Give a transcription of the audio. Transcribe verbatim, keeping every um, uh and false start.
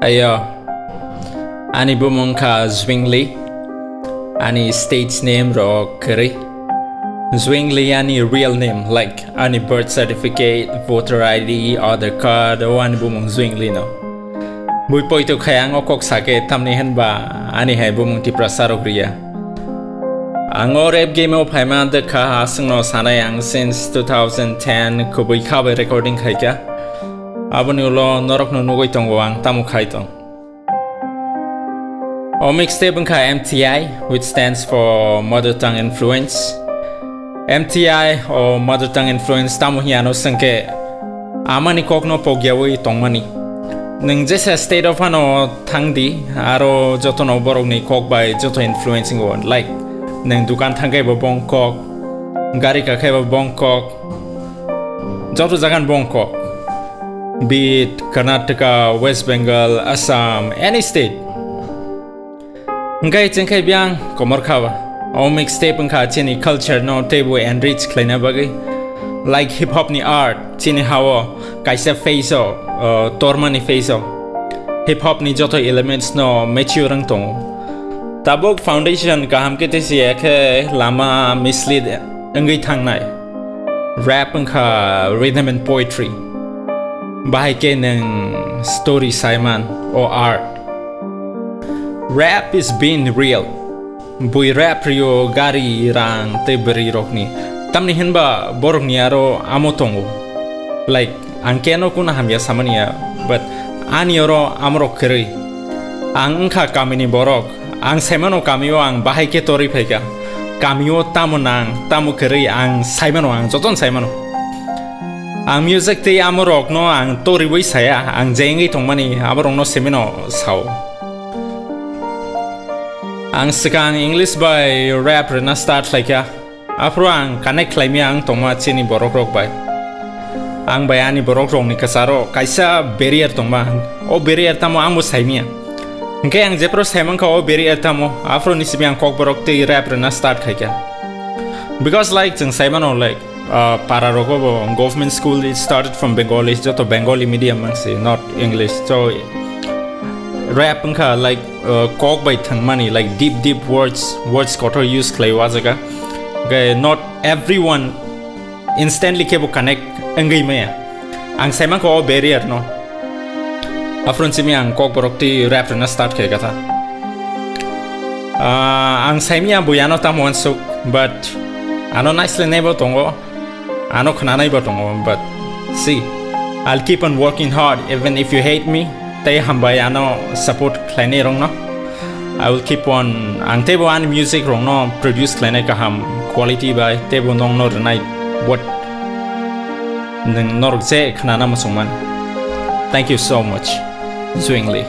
Ayo, ani bumung kha Zwingli, ani stage name rok kwrwi. Zwingli ani real name, like ani birth certificate, voter I D, Aadhaar card, o ani bumung Zwingli no. Bui poito khai ang o kok sake, tamni hinba ani hai bumung Tiprasa rok riya. Ang o rap game o phaima dekha aswkno sanai ang since two thousand ten kubui kha bai recording khaikha. Aboni ulo norokno nugui tongo ang tamo khai tong. O mixtape wngkha M T I, which stands for Mother Tongue Influence. M T I o Mother Tongue Influence tamo hiya ano swngkhe, amani kokno pogyawi tongmani. Nwng jesa state o phano thangdi, aro jotono borokni kok bai joto influencing o, like, nwng dukan thangkhaibo bongkok, gari kakhaibo bongkok, joto jagan bongkok. Be it Karnataka, West Bengal, Assam, any state. Hingkai chengkhai biang komor khaba. O mixtape wngkha chini culture no teibo enrich khlaina bagwi. Like hip hop ni art, chini hao kaisa face o, uh, tormani face o. Hip hop ni joto elements no mature wng tongo. Tabuk foundation kaham khe tesi ekhe lama mislead wngwi thangnai. Rap wngkha rhythm and poetry. Bahai khe nwng story saiman o art. Rap is being real. Bui rap rio gari rang tei bwrwi rokni. Tamni hinba borokni aro amo tongo. Like, ang keno kuna hamya samani ya, but ani oro amorok kwrwi. Ang wngkha kamini borok. Ang saimano kamio ang bahai khe torwi phaikha. Kamio tamo nang, tamo kwrwi ang saimano, ang jotono saimano. Ang music tei amorokno ang toriwi saya, ang je wngwi tongmani aborokno simino sao. Ang swkang English bai rap rwna start khlaikha. Aphuru ang connect khlaimya ang tongma chini borok rok bai. Ang bai ani borok rokni kwcharo kaisa barrier tongma. O barrier tamo ang bo saimya. Hingke ang jephuru saimankha o barrier tamo, aphuru ni simi ang kokborok tei rap rwna start khaikha. Because, like, chwng saimano, like, uh, para rogo bo government school, it started from Bengali, joto Bengali medium mangsi, not English. So, rap wngkha, like, uh, kok bai thangmani, like, deep, deep words, words kotor use khlai o jaga. Hingke not everyone instantly kebo connect wngwi maya. Ang saimankha o barrier no. Aphuru simi ang kokborok tei rap rwna start khaikha tha. Ah, ang saimya bui ano tamo uansuk, but ano naislai naibo tongo, ano khna naibo tongo, but see, I'll keep on working hard even if you hate me. Tei hambai ano support khlainai rokno. I will keep on, ang teibo ani music rokno produce khlainai kaham quality bai, teibo nongno rwnai what nwng norok je khnana muchungmani. Thank you so much. Zwingli.